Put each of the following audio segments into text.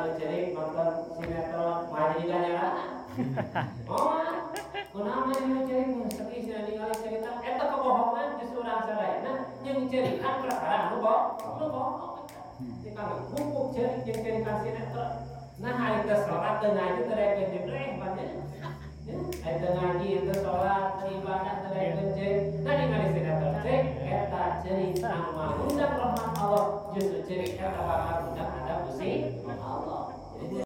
anu ceurik nonton sinetron mah jadi ganjaran. Oh, kunaon mah jadi ceurik sedih cenah ningali cerita eta kebohongan justru urang sadayana jeung ceurikan perkara anu bohong. Dikang bubuk ceurik jeung ceurikan sinetron. Nah, ari teh salat teu ngaji teu daekeun jebreh banyak. Ari teu ngaji teu salat teu ibadah teu daekeun ceurik. Nah ningali sinetron ceurik eta ceurik anu mangundang rahmat Allah justru ceurik eta bakal ngundang azab Gusti Allah. Jadi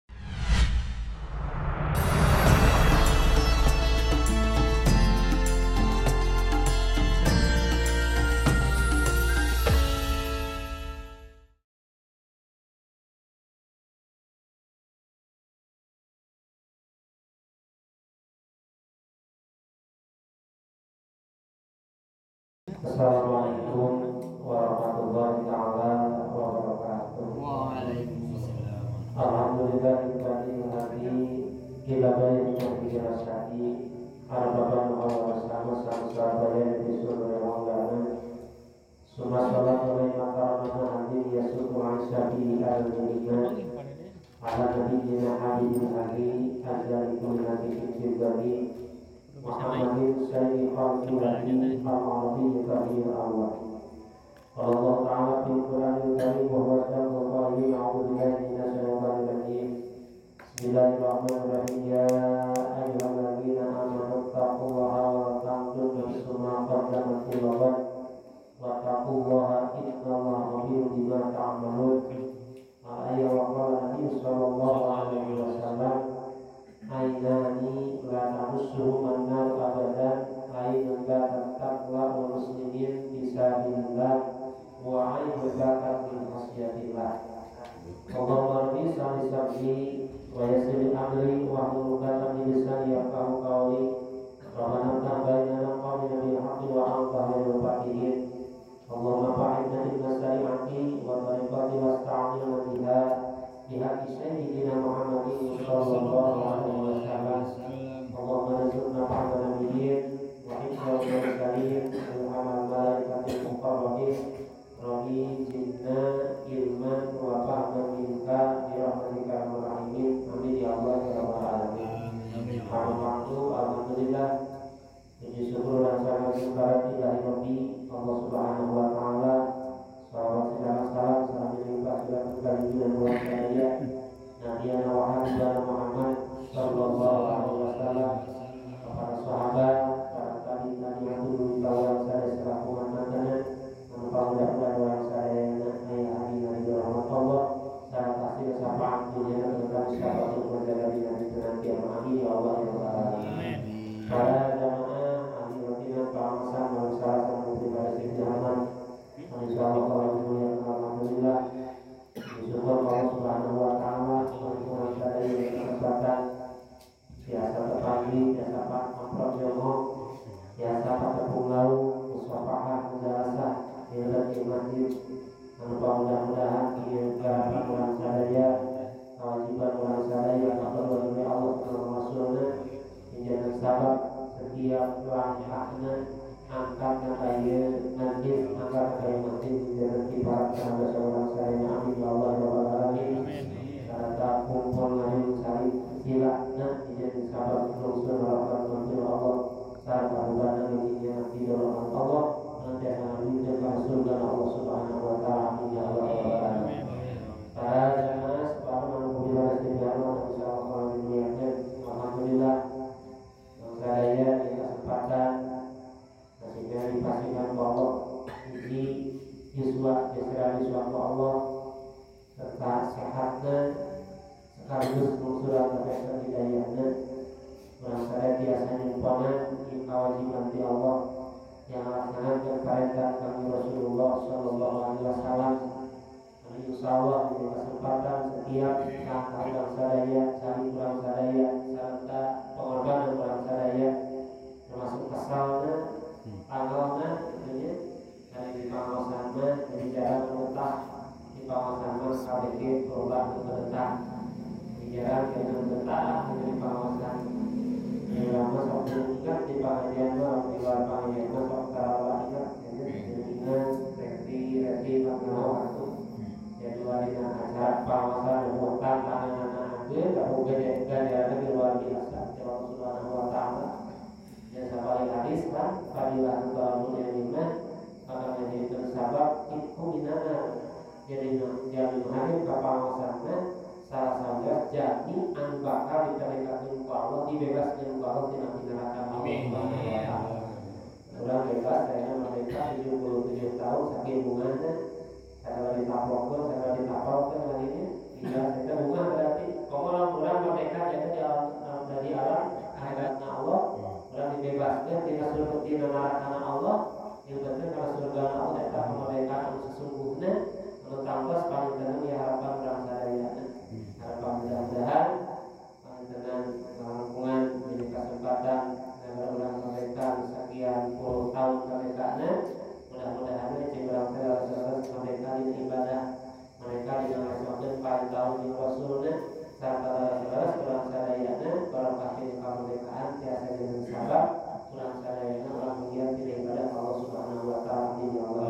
Assalamualaikum warahmatullahi taala wabarakatuh. Waalaikumsalam. Alhamdulillahilladzi hadi ila bayyinatin min rasyadi arbaban wa sama sama bayan bi surah al-Qur'an. Summa salatu alaihi wa karamana hadi yasuku an syafi'i al-mu'minin ala nabiyyina habibin ali azzalikul nabiyyin jibali Muhammadin sayyidi khalqihi al-arabi tahir awal. Allah Ta'ala fil Qur'anil Karim wa huwa asdaqul qailin a'udzu billahi minasy syaithanir rajim. Bismillahirrahmanirrahim. Ya ayyuhalladzina amanu taqullaha wa tanzur nafsum ma qaddamat lighad wa taqullaha innallaha khabirum bima ta'malun. Ayat wa qala Nabi sallallahu alaihi wasallam ainani la tamassuhum an-nar abadan ainun batat taqwa wal muslimin fisabilillah wa ainun batat min khasyatillah. Allahumma rabbi shalli sabri wa yassir amri wa hlul 'uqdatam min lisani yafqahu qawli. Rabbana ftah bainana qawlana bil haqqi wa anta khairul fatihin. Allahumma fa'inna bil masari'ati wa tariqati wasta'inna biha bihaqqi sayyidina Muhammadin sallallahu alaihi wasallam. Allahumma rzuqna fahma nabiyyin wa hifdzal mursalin wa amal malaikatil muqarrabin. Rabbi zidna ilman wa fahman minka bi rahmatika ya arhamar rahimin. Amin ya Allah ya rabbal alamin. Waktu alhamdulillah puji syukur dan salam kepada ilahi Rabbi Allah Subhanahu wa taala. Salawat salam salam salam limpah surat kali dan bulan sadaya Nabi wa Muhammad sallallahu alaihi wasallam kepada sahabat, para tabi'in tabi'in kawan sadaya selaku mantan anu mudah-mudahan orang sadaya aya hari hari rahmat Allah sareng pasti syafaat dunia tentang syafaat menjaga dina nanti amin ya Allah ya rabbal alamin. Para jamaah ahli rotinan pangasan manusia sareng pada Muhammad insyaallah kalau dimuliakan alhamdulillah bersyukur Allah Subhanahu wa taala memberikan sadaya kesempatan biasa terpanggil biasa Pak Amprok Jomo biasa Pak Tepung Lau musafahah mujalasah di masjid anu mudah-mudahan ieu garapan urang sadaya kewajiban urang sadaya kaperluan oleh Allah dan Rasulna menjadi sabab setiap langkahna angkat kaya masjid angkat kaya masjid menjadi kiparat karena seorang sadaya amin ya Allah ya rabbal alamin. Serta kumpul ngariung cari silana menjadi sabab lungsun rahmat Allah sarta hubungan dirinya di dalam Allah nanti akan menunjukkan surga Allah Subhanahu wa taala amin ya Allah ya rabbal alamin. Para jamaah sepuluh alhamdulillah insyaallah kalau dimuliakan alhamdulillah sadaya di kesempatan masihnya dipastikan Allah uji yuswa jasra yuswa Allah serta sehatna sekaligus mengsurat kebaikan hidayahna urang sadaya biasa nyumponan kewajiban ti Allah yang laksanakan perintah kami Rasulullah sallallahu alaihi wasallam. Insyaallah di kesempatan setiap langkah urang sadaya cari urang sadaya serta pengorbanan urang sadaya termasuk kesalna tanggalna gitu ya dari di pangaosan mah dari jalan betah di pangaosan mah KBG berubah ke betah di jalan ke betah di pangaosan di lama sok ingat di pengajian mah di luar pengajian mah sok tarawih ingat ingat reti reti makna waktu jadi walina acara pangaosan bukan tangan Jadi jalmi nu hadir ka pangaosanna salah sawios jalmi anu bakal diperdekakeun ku Allah, dibebaskeun ku Allah tina api neraka. Amin. Urang bebas saya merdeka 77 tahun saking bungahna sagala ditapokkeun sagala ditapokkeun madinya gila eta bungah berarti komo lamun urang merdeka jadi di alam dari alam akhiratna Allah urang dibebaskeun tina surga tina nerakana Allah dilebetkeun kana surgana Allah eta kemerdekaan anu sesungguhna anu tangtos pangintenan ya harapan urang sadayana harapan mudah-mudahan pangintenan langkungan dina kesempatan urang merdeka sekian puluh tahun merdekana mudah-mudahan cing urang teh leres merdeka dina ibadah mereka dina ngalaksanakeun perintah jeung rasulna sarta leres urang sadayana barokah dina kamerdekaan tiasa janten sabab urang sadayana urang mulia dina ibadah Allah Subhanahu wa taala amin ya Allah.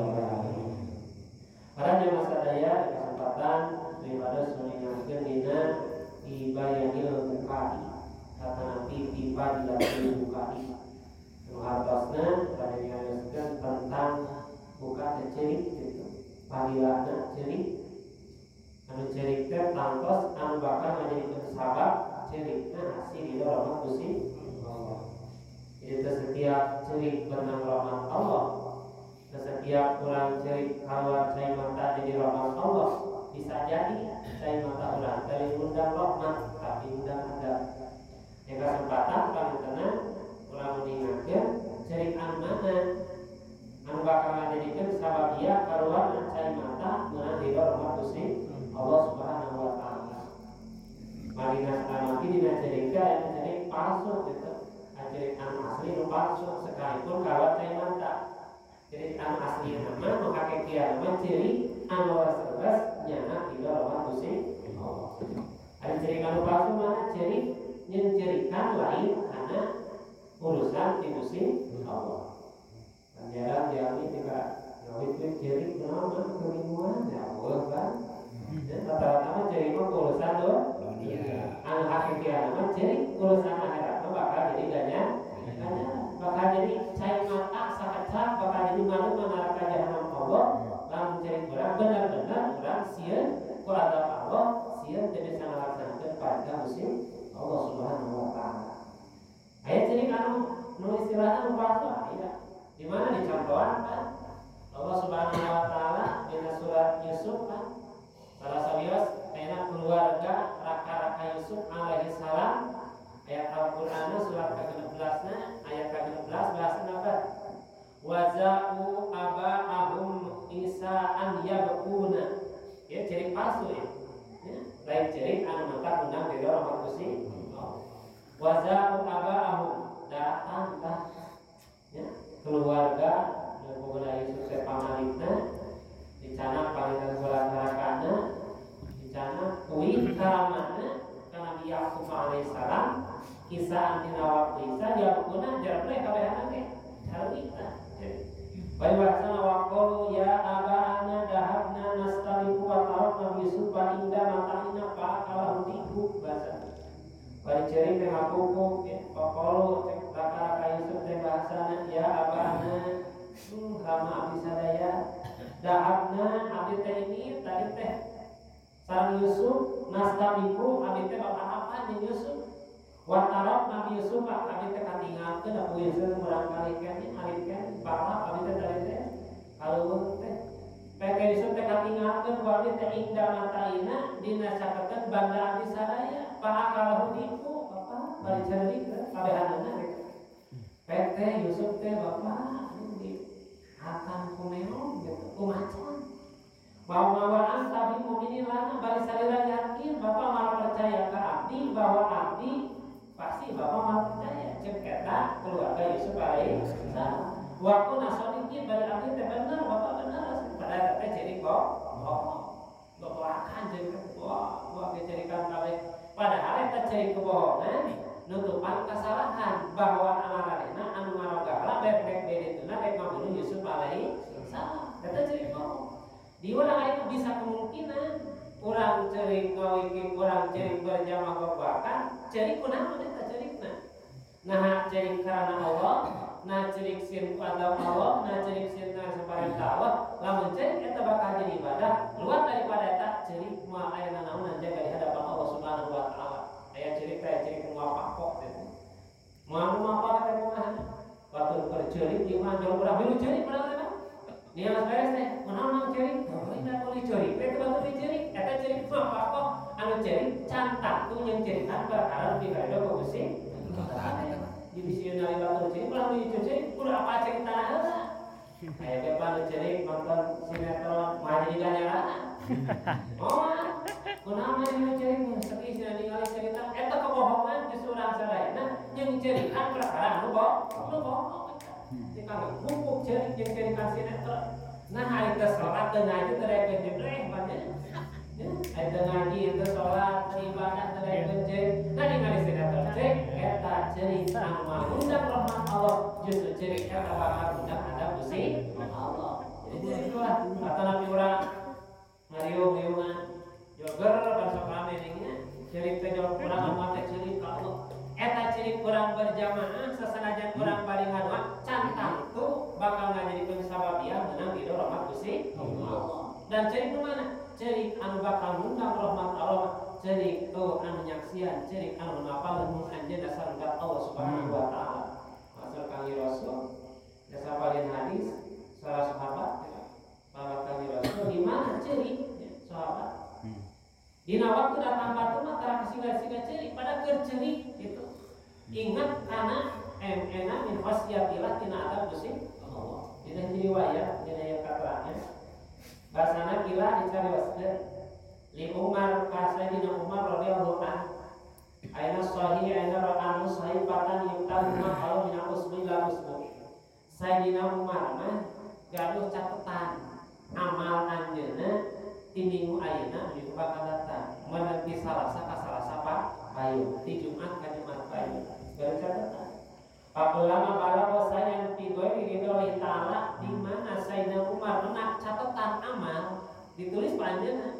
Para jamaah sadaya di kesempatan ibadah suningakeun dina ibayanil bukai kata nanti pipa dilatih bukai nu hartosna pada nyarioskeun tentang buka teh ceurik gitu panggilanna ceurik anu ceurik teh tangtos anu bakal ngajadikeun sabab ceurikna hasil dina rahmat Gusti Allah. Jadi teh setiap ceurik benang rahmat Allah, setiap urang ceurik keluar cai mata jadi rahmat Allah, bisa jadi cai mata urang teh undang rahmat tapi undang azab. Yang kesempatan pangintenan urang meninggalkeun ceurik anu mana anu bakal ngajadikeun sabab ieu kaluar cai mata meunang ridho rahmat Gusti Allah Subhanahu wa taala. Marina salamati dina ceurik teh aya ceurik palsu gitu. Ceurik anu asli nu palsu sekalipun kaluar cai mata. Ceurik anu asli nama nu hakikiah mah ceurik anu leres nyana ridho rahmat Gusti Allah. Ada ceurik anu palsu mana ceurik nyencerikan lain karena urusan di Gusti Allah. Jarang jalmi tika ngawit ceurik kunaon mah keringuan ya Allah kan. Rata-rata mah ceurik mah urusan dunia. Anu hakikiah mah ceurik urusan akhirat mah bakal jadi ganjaran. Bakal jadi cai mata sakecap bakal jadi malu neraka jahanam Allah. Lamun ceurik urang bener-bener urang sieun ku azab Allah, sieun teu bisa ngalaksanakeun perintah Gusti Allah Subhanahu wa taala. Aya ceurik anu nu istilahna nu palsu aya. Di mana dicontohan kan? Allah Subhanahu wa taala dina surat Yusuf kan. Salah sawios aya keluarga raka-raka Yusuf alaihi salam ayat Al-Qur'anna surat ke-16-na ayat ke-16 bahasana apa? Waza'u aba'ahum isa'an yabquna. Ya ceurik palsu ya. Ya, lain ceurik anu mantap undang di rahmat Gusti. Waza'u aba'ahum datang tah ya, keluarga nu boga Yusuf teh pamalikna dicanak palitan salat-rakana dicanak kuih karamana ka Nabi Yakub alaihi salam kisah dina waktu isa yaquna jarpe kabehana ge carita. Wa bahasana waqalu ya abana dahabna nastaliku wa tarakna Yusufa inda mata'ina fa akalahu dhi'bu bahasa. Bari ceurik teh ngakuku ya waqalu cek raka-raka Yusuf teh bahasana ya abana rama abdi sadaya dahabna abdi teh ini tadi teh sareng Yusuf nastaliku abdi teh bakal apa jeung Yusuf wa tarakna Nabi Yusuf abdi teh katinggalkeun aku Yusuf murangkali keneh alit keneh bakal abdi teh tadi teh kaleuweung teh peke Yusuf teh katinggalkeun ku abdi teh inda mataina dina caketeun banda abdi sadaya paakalahu dipu bapak bari ceurik kabehanana gitu peke Yusuf teh bapak di akan ku meong gitu ku macan bawa-bawaan tapi mukminin lana bari salira yakin bapak malah percaya ke abdi bahwa abdi pasti bapak malah percaya cek eta keluarga Yusuf alaihi salam. Waktu nasodikin bari abdi teh bener bapak bener padahal teh jadi kok bapak jadi wah wah dicerikan kabeh padahal eta ceurik kebohongan nutupan kesalahan bahwa amarana anu ngarogala bek bedetuna rek ngabunuh Yusuf alaihi salam eta ceurik bohong. Di urang itu bisa kemungkinan urang ceurik ngawiki urang ceurik berjamaah babakan ceurik kunaon eta ceurikna nah ceurik karena Allah Nah cerik sieun ku azab Allah, nah cerik sieun saparenta Allah. Lamun cerik eta bakal jadi ibadah, luar daripada eta cerik moal aya nanaonan jaga di hadapan Allah Subhanahu wa taala. Aya cerik teh cerik moal pakok teh. Moal mapak teh kumaha? Batur keur ceurik ieu mah jauh urang milu ceurik urang teh mah. Nia geus beres teh, kunaon mang ceurik? Oh, indah boleh ceurik, teh batur ceurik. Eta ceurik mah pakok anu ceurik can tangtu jeung ceurikan perkara lebih karedo ku Gusti. Di bisi nari batur ceurik ulah nu ceurik, kudu apa ceritana heula. Aya ge panu ceurik nonton sinetron mah jadi ganjaran. Oh, kunaon mah nu ceurik sepi cenah ningali cerita eta kebohongan justru urang sadayana jeung ceurikan perkara anu bohong. Di kanggo bubuk ceurik jeung ceurikan sinetron. Nah, ari teh salat teu ngaji teu daekeun jebleh banyak. Ari teu ngaji teu salat teu ibadah teu daekeun ceurik. Nah, ningali sinetron ceurik eta ceurik anu mangundang rahmat Allah justru ceurik eta bakal undang adab Gusti Allah. Jadi ceurik lah atanapi urang ngariung-riungan joger pan sok rame nya ceurik teh jawab urang anu teh ceurik ka Allah. Eta ceurik urang berjamaah sasanajan urang bari ngadoa can tangtu bakal ngajadikeun sababiah meunang ridho rahmat Gusti Allah. Dan ceurik nu mana? Ceurik anu bakal ngundang rahmat Allah, ceurik anu nyaksian, ceurik anu ngapal mun anjeun dasar Allah Subhanahu wa taala. Masuk kangi Rasul jasa paling hadis salah sahabat bahwa kangi Rasul di mana ceurik ya, sahabat. Dina waktu datang batu mah tara kasiga-siga ceurik pada keur ceurik gitu. Ingat kana ena min khasyatillah tina adab Gusti Allah. Dina riwayat dina yang katerangan bahasana kila dicarioskeun li Umar ka Sayyidina Umar radhiyallahu anhu aina sahih aina ra'anu sahih patan yuktabu ma kalau min usbu ila usbu. Sayyidina Umar mah gaduh catatan amal anjeunna di minggu ayeuna minggu bakal datang menanti Salasa ka Salasa payu di Jumat ka Jumat payu gaduh catatan. Pakulama balagha sayan fi ghairi ridho ta'ala di mana Sayyidina Umar menak catatan amal ditulis panjenengan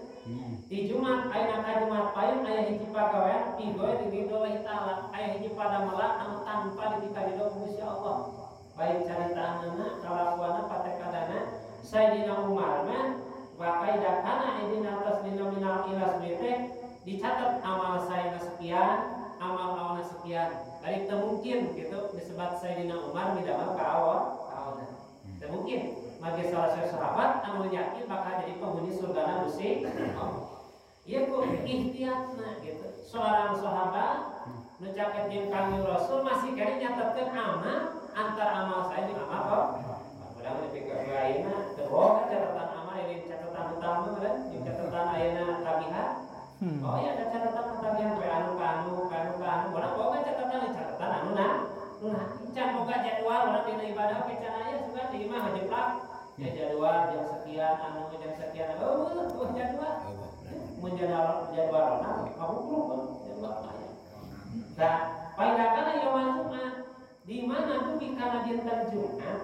di Jumat ayeuna ka Jumat payun aya hiji pagawean fi ghairi ridho ta'ala aya hiji padamelan anu tanpa dipikaridho ku Gusti Allah baik caritaanna kalakuanna patekadana Sayyidina Umar mah wa kaidakana idina atas dina minal ilas bete dicatat amal sayyidina sekian amal awana sekian. Balik teu mungkin gitu disebut Sayyidina Umar midamel ka awon. Teu mungkin mage salah satu sahabat anu yakin bakal jadi penghuni surgana Gusti Allah. Ieu ku ikhtiatna gitu. Seorang sahabat nu caket jeung Kangjeng Rasul masih keneh nyatetkeun amal antara amal saya jeung amal kok. Urang dipikir ayeuna teu boga catatan amal ini catatan utama kan jeung catatan ayeuna tagihan. Oh iya ada catatan tagihan we anu ka anu ka anu ka anu urang boga catatan anu nah can boga jadwal urang dina ibadah oge can aya sugan di imah ngajeplak ya jadwal jam sekian anu jam sekian eueuh jadwal mun jadwalna kahukum jadwal aya. Nah, paindakana yaumul Jumat di mana dugi kana dinten Jumat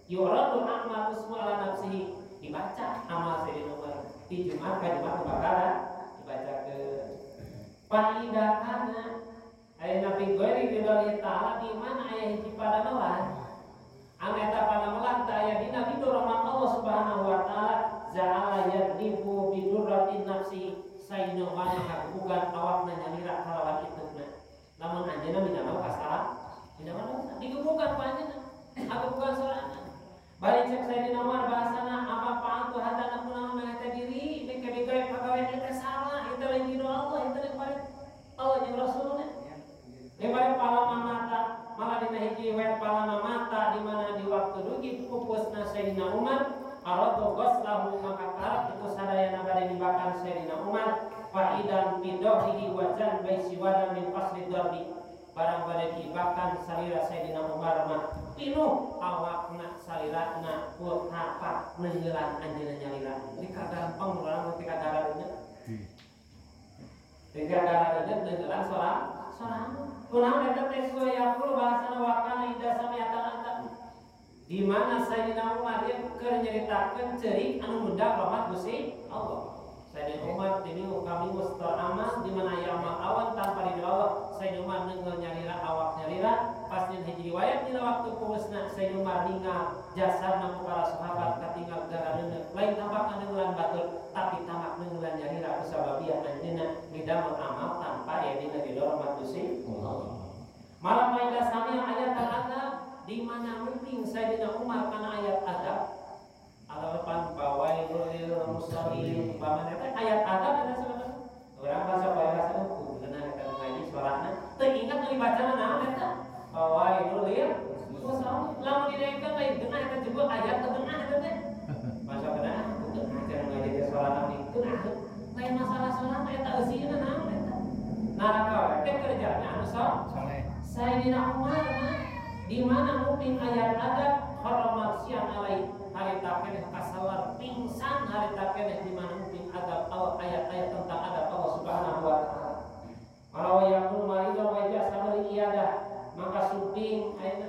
yuradul a'mal usmu ala nafsihi dibaca amal Sayyidina Umar di Jumat ka Jumat bakal dibaca ke paindakana aya nabi ghairi ridho ta'ala di mana aya hiji padamelan anu eta padamelan teh aya dina ridho rahmat Allah Subhanahu wa taala ja'ala yadribu bi durratin nafsi Sayyidina Umar ngagubugan awakna nyalira kalawan iteuna lamun anjeunna minangka kasalah minangka digubugan ku anjeunna agubugan sorangan bari cek Sayyidina Umar bahasana apa pa'antu hadana kunaon maneh diri beke-beke pagawean eta salah eta lain ridho Allah eta lain bari Allah jeung Rasulna. Lebar palama mata malah dina hiji riwayat palama mata di mana di waktu dugi pupusna Sayyidina Umar aradu ghaslahu maka karep itu sadayana bade dibakan Sayyidina Umar faidan bidohihi wajan baisiwana min qasri darbi barang bade dibakan salira Sayyidina Umar mah pinuh awakna salirana ku rapat neungeulan anjeunna nyalira di kagampang urang teh kadarareuneuh di kadarareuneuh neungeulan sorang kunaon eta teh yaqulu bahasana wa kana idza sami'atan anta di mana Sayyidina Umar ieu keur nyaritakeun ceurik anu ngundang rahmat Gusti Allah. Sayyidina Umar di minggu kami mustar amal di mana aya amal awan tanpa ridho Allah Sayyidina Umar neunggeul nyalira awak nyalira pas dina hiji riwayat dina waktu puusna sababiah anjeunna midamel amal tanpa aya dina ridho rahmat Gusti Allah. Malam faida sami ayat al-azab di mana mungkin Sayyidina Umar kana ayat azab alapan fawailul lil musallin paman eta ayat azab eta sebenarnya urang bahasa bahasa kudu eta ngaji suarana teu ingat nu dibacana naon eta fawailul lil musallin lamun didaekeun lain geunah eta juga ayat teu geunah eta teh masa geunah kudu ajar ngaji teh suarana geunah lain masalah suarana eta eusina naon eta neraka we teh kerjana anu saleh. Sayyidina Umar di mana mungkin ayat adab haramat siang alai harita keneh kasalar pingsan harita keneh di mana mungkin adab Allah ayat-ayat tentang adab Allah Subhanahu wa taala. Kalau yakun marido wajah sabari iyadah maka suping ayeuna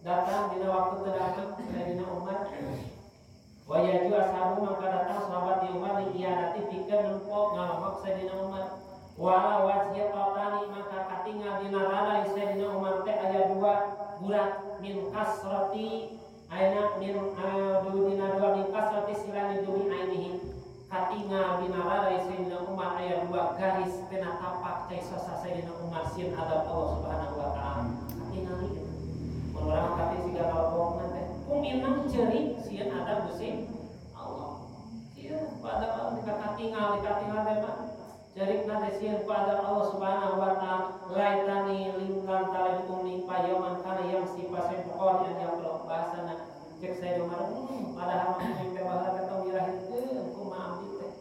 datang dina waktu teu datang Sayyidina Umar. Wa yaju ashabu maka datang sahabat di Umar di iyadati pikeun nempo ngalomok Sayyidina Umar. Wala wajhi qatani maka katingal dina ralai Sayyidina Umar teh aya dua burak min kasrati ayeuna min dina dua min kasrati silani dumi ainihi katingal dina ralai Sayyidina Umar aya dua garis tina tapak cai sosa Sayyidina Umar sieun azab Allah Subhanahu wa taala. Katingal ieu mun urang kati siga kalbongna teh kuminang ceurik sieun azab Gusti Allah. Sieun pada Allah katingal katingal teh mah jarik nanti sieun pada Allah Subhanahu wa taala laitani lingkan talaikum ni payoman kana yang si pasen pokon yang yang bahasana cek saya Umar padahal mah teh baheula teh tong dilahirkeun kumaha abdi teh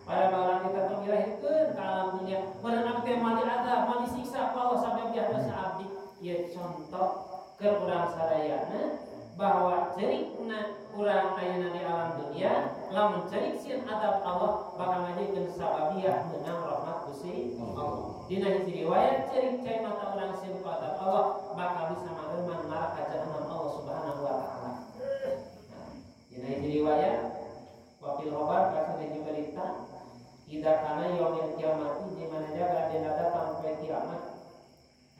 pada baheula kita tong dilahirkeun ka alam dunia meureun abdi teh moal diazab moal disiksa ku Allah sampai biah dosa abdi. Ieu contoh keur urang sadayana bahwa cerikna urang ayeuna di alam dunia lamun cerik sieun azab Allah bakal ngajadikeun sababiah meunang rahmat Gusti Allah. Dina hiji riwayat cerik cai mata urang sieun ku azab Allah bakal bisa maleuman neraka jahanam Allah Subhanahu wa taala. Dina hiji riwayat wa fil khabar kasana hiji berita idza kana yaumil kiamati di mana jaga dina datang poe kiamat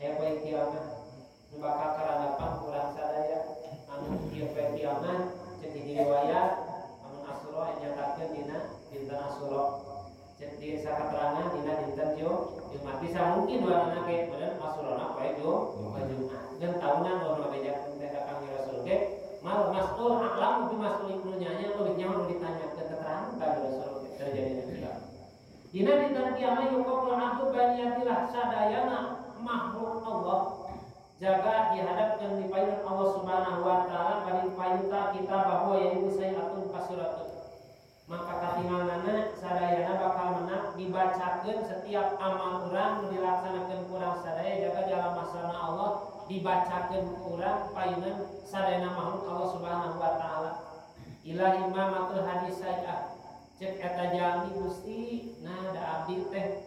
aya poe kiamat nu bakal karanapan urang sadaya anu ieu poe kiamat cek di riwayat amun Asyura nyatakeun dina dinten Asyura cek di sakaterangan dina dinten Jumat bisa mungkin warna ge meureun Asyurana poe Jumat dan taunan nu bejakeun teh ka Kangjeng Rasul ge mal mas'ul a'lamu bi mas'ul ibnu nya leuwih nyaho nu ditanyakeun keterangan ka Rasul terjadi di kiamat dina dinten kiamat yuqul abdu baniyatilah sadayana makhluk Allah jaga dihadapkan di payun Allah Subhanahu wa taala bari payuta kita bahwa yaitu sayiatun kasuratun maka katingalana sadayana bakal menang dibacakeun setiap amal urang nu dilaksanakeun ku urang sadaya jaga di alam masana Allah dibacakeun ku urang payunan sadayana makhluk Allah Subhanahu wa taala ilahi mamatul hadis sayiah cek eta jalmi Gusti nah da abdi teh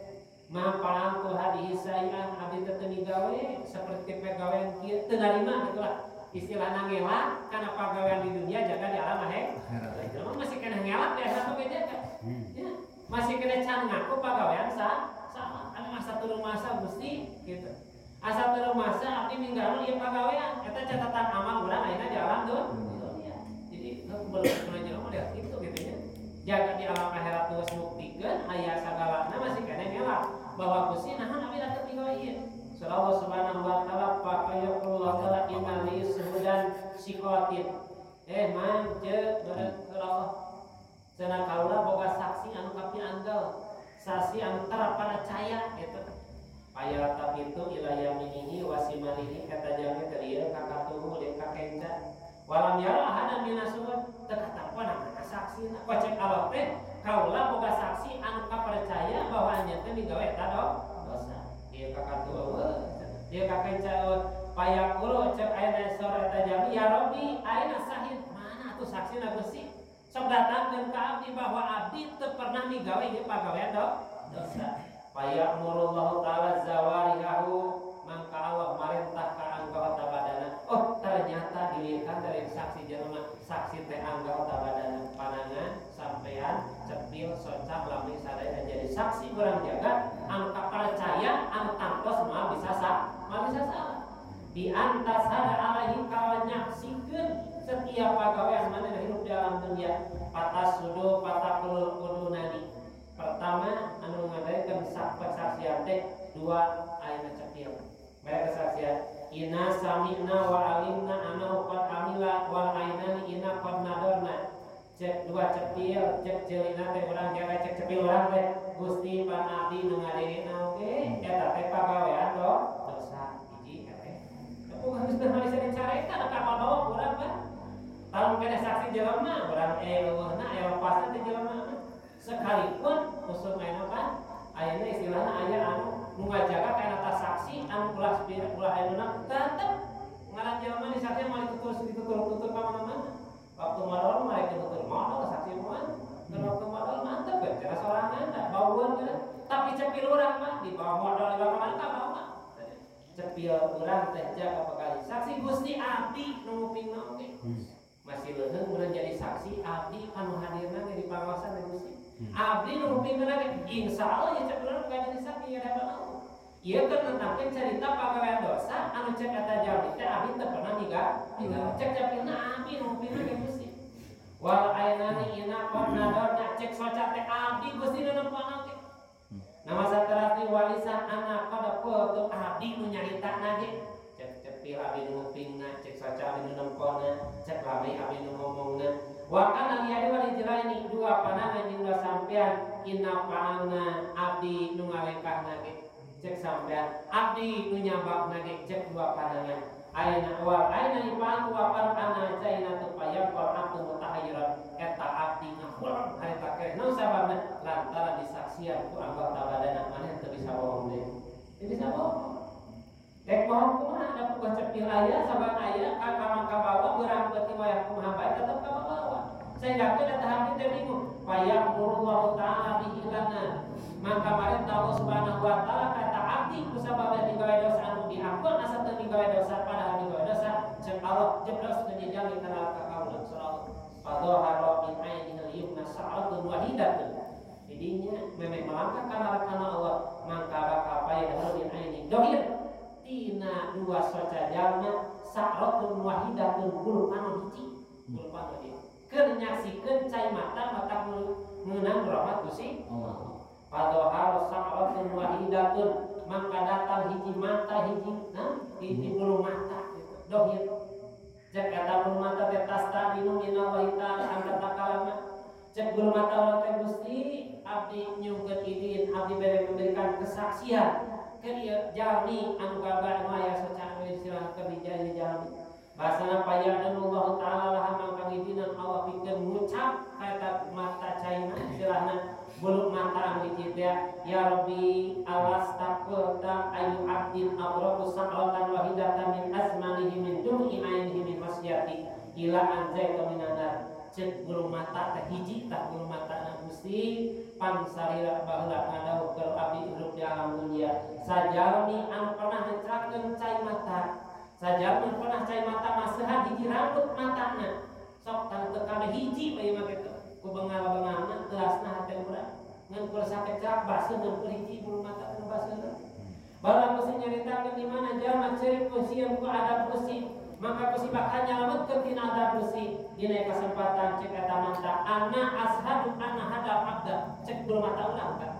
ma palantu hadihi sayi'ah abdi teh teu migawe seperti pagawean kieu teu narima gitulah istilahna ngelak kana pagawean di dunia jaga di alam akhirat. Jelema masih kena ngelak di akhirat oge jaga. Ya, masih kena can ngaku pagawean salah. Anu asa teu masa Gusti gitu. Asa teu masa abdi minggalu ieu pagawean eta catatan amal urang ayeuna di alam dunia. Jadi belum jelema lihat itu gitu nya. Jaga di alam akhirat geus muktikeun aya sagalana masih kena ngelak bahwa Gusti nahan abdi teu migawe ieu. Allah Subhanahu wa taala faqayaqullahu ta'ala inna li suhudan sikotin. Man je Allah cenah kaula boga saksi anu kapiandel, saksi anu terpercaya gitu. Aya tabitu ila yaminihi wa simalihi kata jalmi teh ieu ka katuhu deuk ka kenca. Walam yara ahadan minasuhud teu katapona kana saksina. Kocek Allah teh kaula boga saksi anu kapercaya bahwa anjeun teh migawe eta dosa. Dia kakak tua, dia kakak caut, payakulu cek ayeuna sore eta jalmi ya Rabbi ayeuna sahid mana atuh saksina Gusti sok datangkeun ka abdi bahwa abdi teu pernah migawe ieu pagawean dosa. Payamurullahu taala zawarihahu mangka Allah marentah ka anggota badana. Oh ternyata dilihat dari saksi jelema saksi teh anggota badana panangan sampean cepil socap lami sadaya jadi saksi urang jaga anu kapercaya anu tangtos moal bisa moal bisa salah. Di antas hada alaihi kawan nyaksikeun setiap pagawean mana hidup di alam dunia patas sudu patakulul kudunani. Pertama anu ngadaikeun kesaksian teh dua ayeuna cepil. Mereka kesaksian inna sami'na wa alimna annahu qad amila wal ainani inna qad nadorna. Cek dua cepil, cek ceulina teh urang jaga cek cepil urang teh Gusti pan abdi nu ngadengena oge eta teh pagawean dosa hiji eta. Teu geus teu bisa dicareka da ka bawa urang mah. Kalau kena saksi jelema urang eueuhna aya lepasna teh jelema mah. Sekalipun usum ayeuna kan ayeuna istilahna aya anu nu ngajaga kana ta saksi anu ulah ulah ayeuna tetep ngaran jelema di saksi moal ditutur-tutur ka mana-mana. Waktu modal mereka nutur modal saksi moal. Waktu modal mantep kan cara sorangan da baueun kan. Tapi cepil urang mah di bawah modal di bawah mana ka bawa. Cepil urang teh jaga bakal saksi Gusti abdi nu ngupingna oge. Masih leuheung urang jadi saksi abdi anu hadirna ge di pangawasan Gusti. Abdi nu ngupingna ge insyaallah ya cepil urang bukan jadi saksi ya hadapan Allah. Ieu keur nentangkeun cerita pagawean dosa anu cek eta jalmi teh abdi teu pernah miga cek cepilna abdi nu ngupingna ge Gusti. Wal ainani ina qad nadorna cek soca teh abdi Gusti nu nempona oge. Nama saterasni walisan anak qad qultu abdi nu nyaritana ge cek cepil abdi nu ngupingna cek soca abdi nu nempona cek lami abdi nu ngomongna. Wa kana liyadi wal ijraini dua panangan jeung dua sampean inna fa'alna abdi nu ngalengkahna ge cek sampean abdi nu nyabakna ge cek dua panangan ayeuna wal aina ifa'atu wa qar'ana zaina tupaya qur'atu mutahayyiran eta abdi ngahulang harita kere naon sababna lantaran disaksian ku anggota badana maneh teu bisa bohong deui teu bisa bohong rek bohong kumaha da puguh cepil aya sabab aya ka kamang kabawa beurang beuti wayah kumaha bae tetep kabawa sehingga keun eta abdi teh bingung fayamurullahu ta'ala bihi lana maka marentah Allah Subhanahu wa taala kata abdi ku sabab digawe dosa anu diampun asa teu digawe dosa padahal digawe dosa cek Allah jeblos teu dijalmi kana ka kaula surah fadhahara min ainil yumna sa'atun wahidatun didinya memeh melangkah kana kana Allah mangka bakal payah min aini dohir tina dua soca jalma sa'ratun wahidatun bulu anu hiji bulu anu hiji keur nyaksikeun cai mata mata meunang rahmat Gusti Allah. Padahal sa'ratun wahidatun maka datang hiji mata hiji nah hiji bulu mata gitu dohir cek eta bulu mata teh tastadinu minallahi ta'ala angkat takalama cek bulu mata urang teh Gusti abdi nyungkeun idin abdi bere memberikan kesaksian ke ieu jalmi anu gabar anu aya soca anu istilah keur jalmi bahasana payadanullah ta'ala laha mangka ngidinan Allah pikeun ngucap kata mata caina istilahna bulu mata anu hiji teh ya Rabbi alas taqulta ayu abdin abraku sa'atan wahidatan min azmanihi min dum'i ainihi min masyati ila anzaita minanar cek bulu mata teh hiji tah bulu mata Gusti pansarira baheula ngadawuh keur abdi hirup di alam dunia sajalmi anu pernah ngecrakeun cai mata sajalmi pernah cai mata maseuhan hiji rambut matana sok tang teu kabeh hiji bae mah kitu ku bengal-bengalna teasna hate urang ngan kur sakecap baseuh ngan kur hiji bulu mata nu baseuhna baheula Gusti nyaritakeun di mana jalma ceurik ku sieun ku adab Gusti maka Gusti bakal nyalametkeun tina adab Gusti dina kesempatan cek eta mata ana ashadu anna hadal abda cek bulu mata urang tah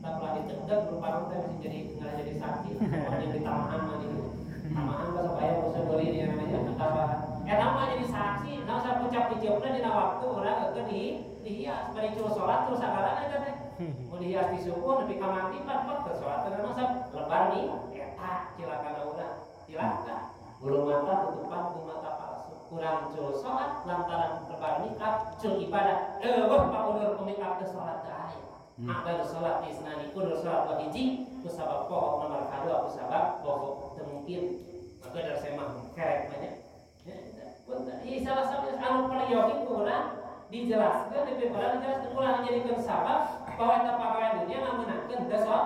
tak ulah dicegah bulu mata teh bisa jadi ngarah jadi saksi pokoknya ditamahan mah di tamahan bahasa aya usaha beli dia namanya apa eta mah jadi saksi naon sapucap diceupna dina waktu urang keur dihias bari cul salat terus sagalana eta teh mun dihias di suku nepi ka mati pat ke salat teh naon lebar nih eta cilakana urang cilaka bulu mata tutupan ku mata palsu kurang cul salat lantaran lebar nikah cul ibadah eueuh pa udur ku make up teh salat teh aya abal salat isnani kudu salat wa hiji ku sabab poho nomor kadua ku sabab poho teu mungkin maka dari saya mah kerek banyak ya ieu salah satu anu peryogi ku urang dijelaskeun di urang dijelaskeun ulah njadikeun sabab bahwa eta pagawean dunia ngamenangkeun teu sok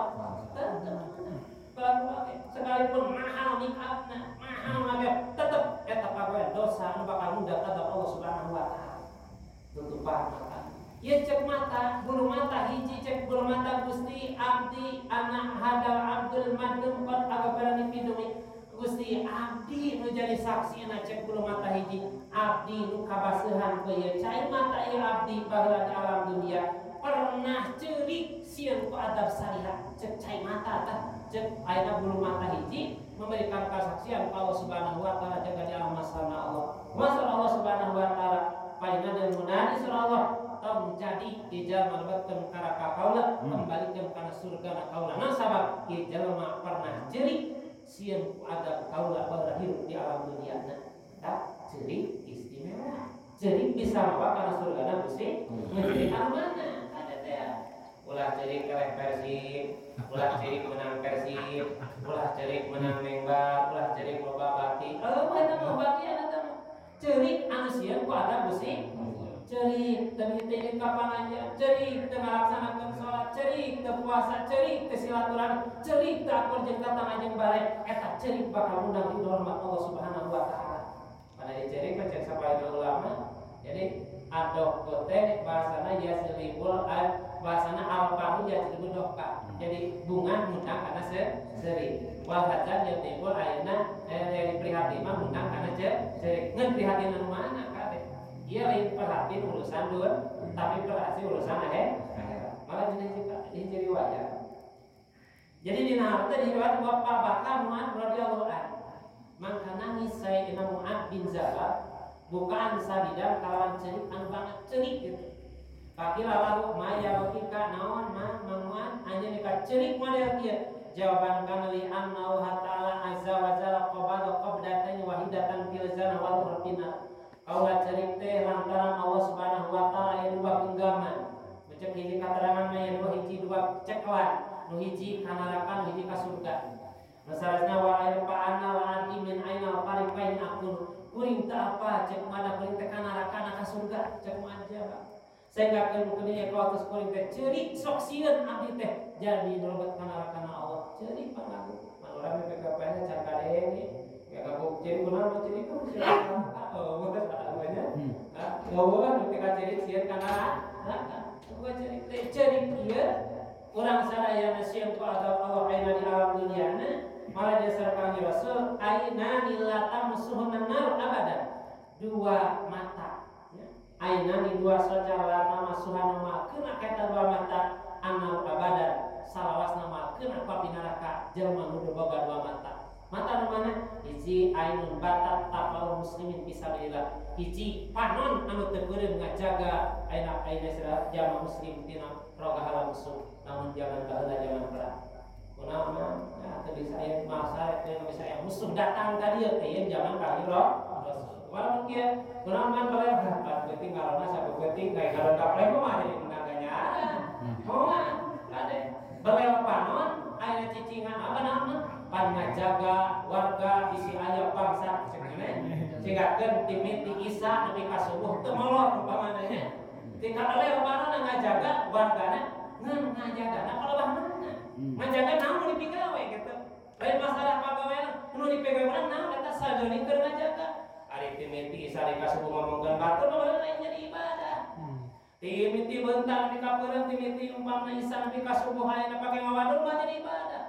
sekalipun mahal make upna mahal make tetep eta pagawean dosa anu bakal ngundang adab Allah Subhanahu wa taala tutupan mata ieu cek mata bulu mata hiji cek bulu mata Gusti abdi anak hadal abdul madum qad agbarani fi Gusti abdi nu jadi saksi na cek bulu mata hiji abdi nu kabaseuhan ku ieu cai mata ieu abdi baheula di alam dunia pernah ceurik sieun ku adab salira cek cai mata tah cek ayeuna bulu mata hiji memberikan kesaksian Allah Subhanahu wa taala jaga di alam masalna Allah. Masalah Allah Subhanahu wa taala paina dan munadi surah Allah tong jadi ijal malebetkeun ka kaula kembalikeun kana surga na kaula. Nah sabab ijal mah pernah ceurik sieun ku adab kaula baheula hirup di alam dunia na. Tah ceurik istimewa. Ceurik bisa mawa kana surgana Gusti ngeuceuri anu mana ada teh. Ulah ceurik keleh Persib, ulah ceurik menang Persib, ulah ceurik menang nembak, ulah ceurik loba bati. Oh, eta mah bagian eta mah. Ceurik anu sieun ku adab Gusti. Ceurik teu miteun ka pangajian, ceurik teu ngalaksanakeun salat, ceurik teu puasa, ceurik teu silaturahmi, ceurik teu akur jeung tatangga jeung baraya. Eta ceurik bakal undang di rahmat Allah Subhanahu wa taala. Pada diceurik mah cek sapaina ulama. Jadi adok teh bahasana yaslibul bahasana alpahu yaslibul dohka. Jadi bunga ngundang karena seri. Wal hajar yatibul ayeuna dari prihatin mah ngundang karena seri. Ngan prihatin anu mana kabeh? Ieu lain perhatin urusan duit, tapi perhatin urusan akhirat. Malah dina riwayat. Jadi dina harta diriwayat Bapak Bakar Mu'ad radhiyallahu anhu. Mangka nangis Sayyidina Mu'ad bin Jabal bukaan sadidam kalawan cerik anu banget cerik gitu. Fakila lahu ma yabkika naon ma manguan anjeun ka cerik model kieu. Jawaban kana li anna ta'ala azza wa jalla qabada qabdatan wahidatan fil jannah wa rabbina. Kaula cerik teh lantaran Allah Subhanahu wa taala aya dua genggaman. Cek hiji katerangan mah aya dua hiji dua ceklan, nu hiji ka neraka nu hiji ka surga. Masalahna wa pa ana wa anti min aina tariqain akun. Kuring teu apa cek mana kuring teh ka neraka na ka surga cek mah jawab. Sehingga keun kawatus kuring teh ceurik sok sieun abdi teh jadi nolebet ka neraka na Allah. Ceurik panagu. Man urang BPKP-nya can kadenge. Ya kabuk ceurik kunaon ceurik ku sieun neraka. Oh, geus nya. Hah, ngomong teh ka ceurik sieun ka neraka. Bukan ceurik teh ceurik ieu urang sadayana sieun ku azab Allah ayeuna di alam duniana. Malah dasar kanjeng Rasul aina nilata musuhun nar abadan. Dua mata ya. Aina ni dua soca lama masuhan ma kena kaita dua mata anau abadan salawasna ma kena ka neraka jelema nu boga dua mata. Mata nu mana? Hiji ainun batat taqaul muslimin fisabilillah. Hiji panon anu teu beureum ngajaga aina aina sira jama muslim tina rogahala musuh namun zaman baheula zaman perang. Kunaon ya teu bisa aya masa teu bisa aya musuh datang ka dieu teh zaman kanjeng Rasul. Walaupun kieu kunaon man bae pan penting karena sabeukeuting kayak kalau kapleh mah jadi menang ganjaran. Moal kade belel panon aya cicingan apa naon pan ngajaga warga bisi aya bangsa cek ngene. Cigakeun timiti Isa nepi ka subuh teu molor umpamana nya. Tinggal belel panon ngajaga wargana ngan ngajagana kalebah mana. Ngajaga naon nu dipigawe gitu. Lain masalah pagawean nu dipigawe urang naon eta sageuning keur ngajaga. Ari timiti Isa di kasubuh ngomongkeun batur mah lain jadi ibadah. Timiti bentang di kapeureum timiti umpamna Isa nepi ka subuh ayeuna pake ngawadul mah jadi ibadah.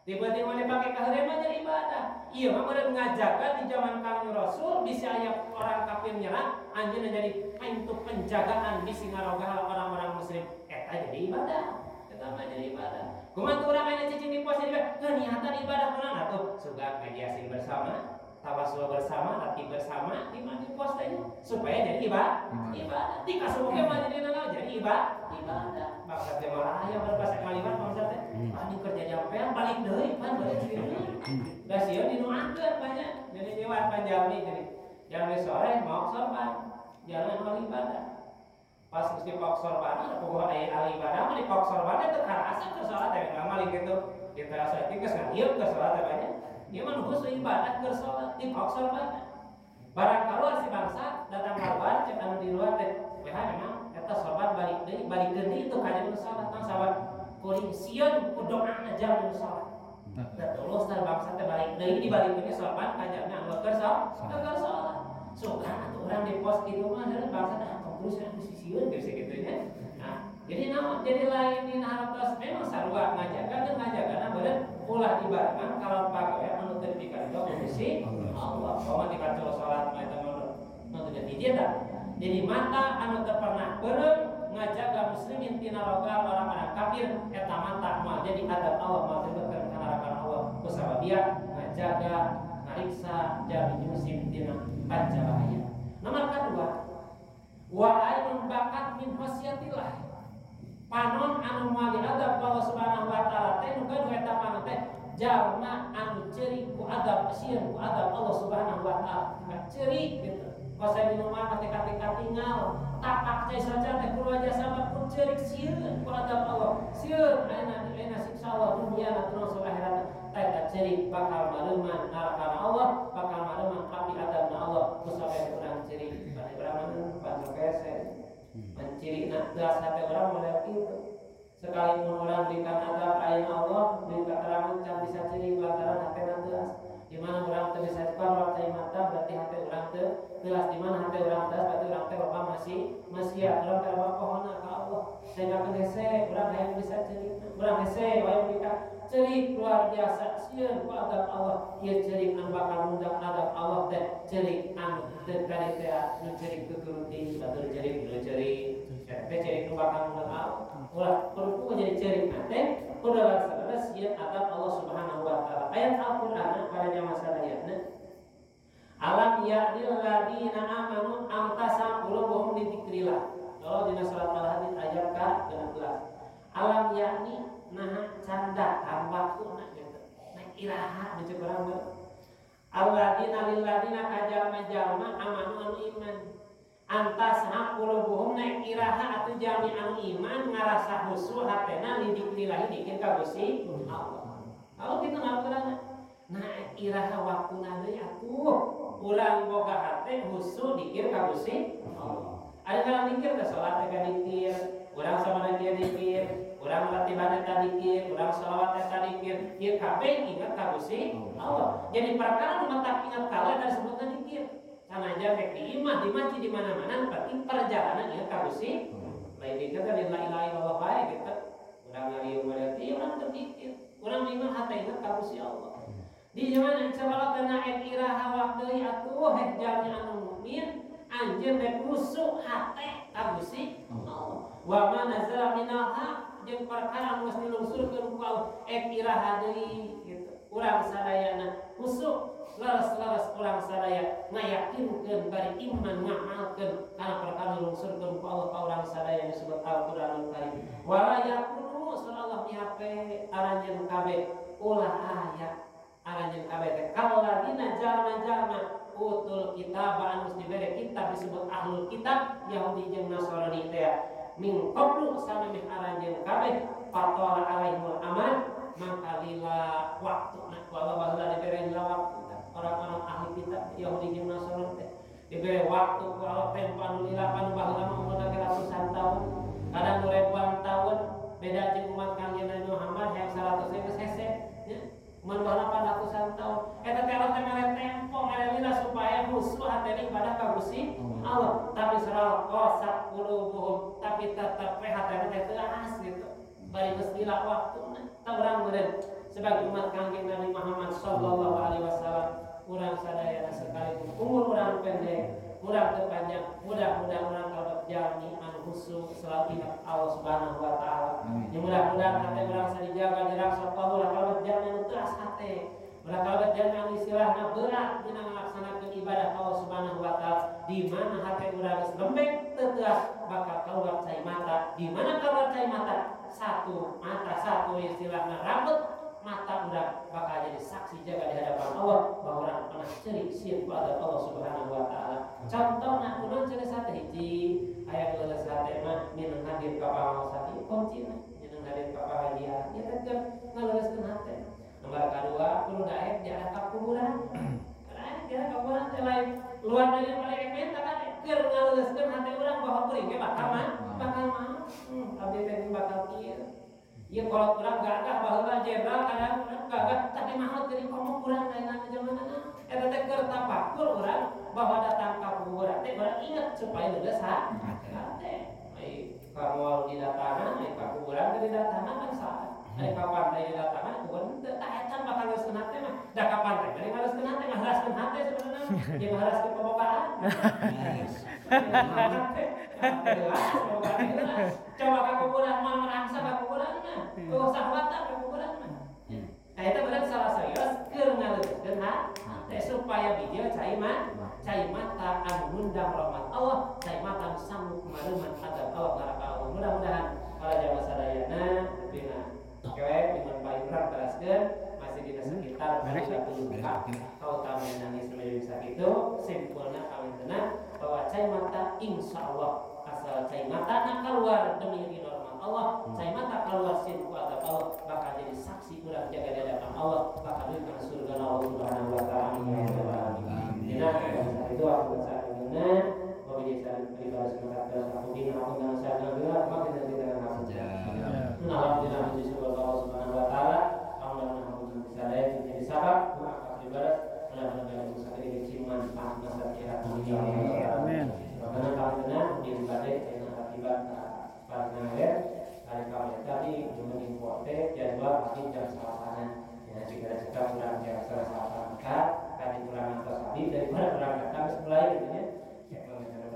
Tiba-tiba dipake kaheureuy mah jadi ibadah. Ieu mah meureun ngajaga di zaman Kangjeng Rasul bisa aya orang kafir nyerang anjeunna jadi pintu penjagaan bisi ngarogahala orang-orang muslim. Eta jadi ibadah. Eta mah jadi ibadah. Kumaha urang aya cicing di pos jadi niatan ibadah kunaon atuh sugan ngaji yasin bersama, tawasul bersama, latih bersama di mana di pos teh supaya jadi ibadah. Ibadah di kasubuh ge mah jadi naon jadi ibadah. Ibadah. Bangsa teh malah aya berbasa kalimat bangsa teh. Ah di kerja jampean balik deui pan balik deui. Da sieun dinuangkeun banyak. Jadi lewat panjami jadi jam sore mau sorban. Jalan ahli ibadah. Pas geus dipok sorban, pokok aya ahli ibadah mah dipok sorban teh karasa keur salat teh ngamaling kitu. Kita rasa geus ngahieuk keur salat teh banyak. Ieu mah khusus ibadah keur salat dipok sorban. Barang keluar si bangsa datang keluar cek anu di luar teh weh memang eta sorban balik deui balikeun deui itu ka nu salat tong sahabat kuring sieun ku doana jam nu salat. Da tulus tah bangsa teh balik deui dibalikeun sorban ka jamna anu keur salat. Keur salat. Sugan atuh urang di pos kitu mah heuh bangsa teh terus anu sisieun geus kitu nya. Nah, jadi naon jadi lain dina hartos memang sarua ngajaga teu ngajagana beureun ulah dibarengan kalau pagawean anu teu dipikeun ku Gusti Allah. Komo dikacul salat mah eta mah nu teu jadi tah. Jadi mata anu teu pernah beureum ngajaga muslimin tina rogal orang-orang kafir eta mata moal jadi adab Allah moal dilebetkeun ka neraka Allah kusababia ngajaga ngariksa jalmi muslim tina panca bahaya. Nomor kedua, wa ainun bakat min khasyatillah. Panon anu moal diadab ku Allah Subhanahu wa taala teh nu gaduh eta panon teh jalma anu ceurik ku adab sieun ku adab Allah Subhanahu wa taala. Ceurik gitu. Kosai di rumah teh katinggal tapak cai saja teh kudu aja sama ku ceurik sieun ku adab Allah. Sieun ayeuna siksa Allah dunia na terus akhirat. Eta ceurik bakal mareuman neraka Allah, bakal mareuman api adabna Allah. Ku sampe urang ceurik pada urang mah panjokese. Menciri nak teas hati orang mulai itu. Sekalipun orang berikan adab ayeuna Allah, beri keterangan can bisa ciri lantaran hati teas. Di mana orang teu bisa keluar cai mata berarti hati orang teu teas. Di mana hati orang teas berarti orang teh loba masih maksiat, urang teh loba pohona ka Allah. Sehingga hese urang hayang bisa ciri, urang hese hayang bika ceri luar biasa sieun ku adab Allah. Ieu ceri anu bakal ngundang adab Allah teh ceri anu teu kali teh nu ceri tuturuti batur ceri nu ceri teh ceri nu bakal ngundang Allah. Ulah kudu jadi ceri teh kudu laksana sieun adab Allah Subhanahu wa taala. Ayat Al-Qur'an pada nyawa sadayana alam ya'nil ladina amanu am tasam qulubuhum li dzikrillah. Kalau dina surat Al-Hadid ayat ka-16. Alam yakni nah canda waktuna gitu. Nah iraha nu urang mah. Alladzina lilladzina kajalma-jalma amanu anu iman. Antas qulubuhum naik iraha atuh jalmi anu iman ngarasa husu hatena li dzikrillah dikir ka Gusti Allah. Kalau kita ngaturana nah iraha waktuna deui atuh urang boga hate husu dikir ka Gusti Allah. Ada kalau dikir teh salat teh dikir, urang sama dia dikir, urang latihan eta dikir, urang sholawat eta dikir, ieu kabeh ingat ka Gusti Allah. Jadi perkara nu matak ingat ka Allah eta disebutna dikir. Sanajan rek di imah, di masjid, di mana-mana penting perjalanan ingat ka Gusti. Lain dikir teh la ilaha illallah bae gitu. Urang ngariung berarti urang teu dikir. Urang imah hate ingat ka Gusti Allah. Di mana insyaallah teh naek iraha waktu atuh heh jalmi anu mukmin anjeun rek musuh hate ka Gusti Allah. Wa ma nazala minal haq jeung perkara anu geus dilungsurkeun ku Allah ek iraha deui gitu. Urang sadayana musuh leres-leres urang sadaya ngayakinkeun bari iman ngamalkeun kana perkara dilungsurkeun ku Allah ka urang sadaya disebut Al-Qur'anul Karim. Wala yakunu surah Allah mihape aranjeun kabeh ulah aya aranjeun kabeh teh kalladina jalma-jalma utul kitab anu dibere kitab disebut ahlul kitab Yahudi jeung Nasrani teh min qablu samemeh aranjeun kabeh fatola alaihimul aman mangka lila waktuna ku Allah baheula dibere lila waktu orang-orang ahli kitab Yahudi jeung Nasrani teh dibere waktu ku Allah tempo anu lila anu baheula mah umurna ratusan tahun kadang ribuan tahun beda jeung umat Kangjeng Nabi Muhammad yang 100 geus hese nya mun baheula ratusan tahun eta teh Allah teh mere tempo mere lila supaya musuh hatena ibadah ka Gusti Allah tapi surah qasat qulubuhum tapi tetep we hatena teh teu gitu bari geus lila waktuna tah urang meureun sebagai umat Kangjeng Nabi Muhammad sallallahu alaihi wasallam urang sadayana sekalipun umur urang pendek urang teu panjang mudah-mudahan urang kalebet jalmi anu khusyuk selalu ingat Allah Subhanahu wa taala. Ya mudah-mudahan hate urang sadijaga dirasa Allah ulah kalebet jalmi anu teras hate. Ulah kalebet jalmi anu istilahna berat dina ngalaksanakeun ibadah Allah Subhanahu wa taala. Di mana hate urang geus lembek teu teras bakal keluar cai mata. Di mana keluar cai mata? Satu mata satu istilahna rambut mata urang bakal jadi saksi jaga di hadapan Allah bahwa urang pernah ceri sieun ku adab Allah Subhanahu wa taala. Contohna kunaon ceri sate hiji aya leuleus hate mah minang hadir ka pangaosan ieu kuncina minang hadir ka pangajian ieu teh keur ngaleuleuskeun hate. Nomor kadua kudu daek diarah ka kuburan. Daek diarah ka kuburan teh lain luar dari paling menta kan keur ngaleuleuskeun hate urang bahwa kuring ge bakal mah bakal mah abdi teh bakal kieu. Ieu kolot urang gagah baheula jenderal kadang urang gagah tapi maot geuning komo urang ayeuna zamanna eta teh keur tapakur urang bahwa datang ka kuburan teh urang inget supaya leuleus hate. Ai kamoal didatangan ai ka kuburan teh didatangan kan salah. Ai ka pantai didatangan kuburan teh tah eta bakal leuleuskeun hate mah da ka pantai bari ngaleuskeun hate ngahlaskeun ngaharaskeun hate sebenarnya jeung ngaharaskeun pembogaan. Coba ka kuburan mah merangsa ka kuburan mah. Eueuh sahwata ka kuburan mah. Nah eta berarti salah serius keur ngaleuskeun hate supaya bijil cai mata anu ngundang rahmat Allah, cai mata anu sanggup mareuman azab Allah neraka Allah. Mudah-mudahan para jamaah sadayana dina kewe dengan payuran teraskeun masih dina sekitar 30 kap. Kautama nangis menuju sakitu simpulna kawentena bahwa cai mata insyaallah asal cai mata na keluar demi ridho rahmat Allah, cai mata keluar sin ku azab Allah bakal jadi saksi urang jaga di hadapan Allah, bakal diberikan surga Allah Subhanahu wa taala. Amin ya rabbal alamin. Dina itu aku sadayana alhamdulillah syukur Allah Subhanahu wa taala alhamdulillah bisa jadi sabab ibarat mudah-mudahan bisa jadi manfaat masa akhirat. Amin. Karena karena di ibadah yang akibat partner hari kami tadi dengan info teh jadwal pagi jam salapanan ya jika cekap kurang jam salapan ka tadi kurang atas tadi daripada kurang datang mulai gitu ya.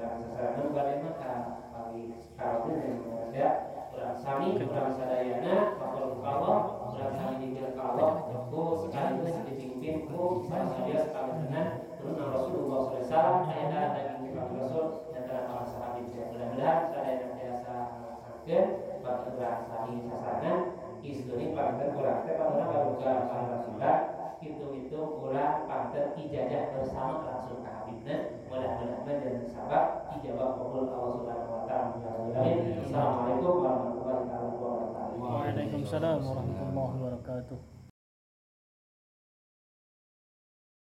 Sasaran bade mah ka pagi karotin dan ya urang sami urang sadayana fakul Allah urang sami dikir ka Allah ku sekaligus dipimpin ku salah sekaligus turun Rasulullah sallallahu alaihi wasallam aya daging Rasul dan para sahabat mudah-mudahan sadayana tiasa ngalaksanakeun bagi urang sami sasaran istri panten urang teh panten baruga para hitung-hitung urang panten ijazah bersama langsung ka Habibna mudah-mudahan dan sabab ijabah qabul Allah Subhanahu wa taala. Assalamualaikum warahmatullahi wabarakatuh. Waalaikumsalam warahmatullahi wabarakatuh.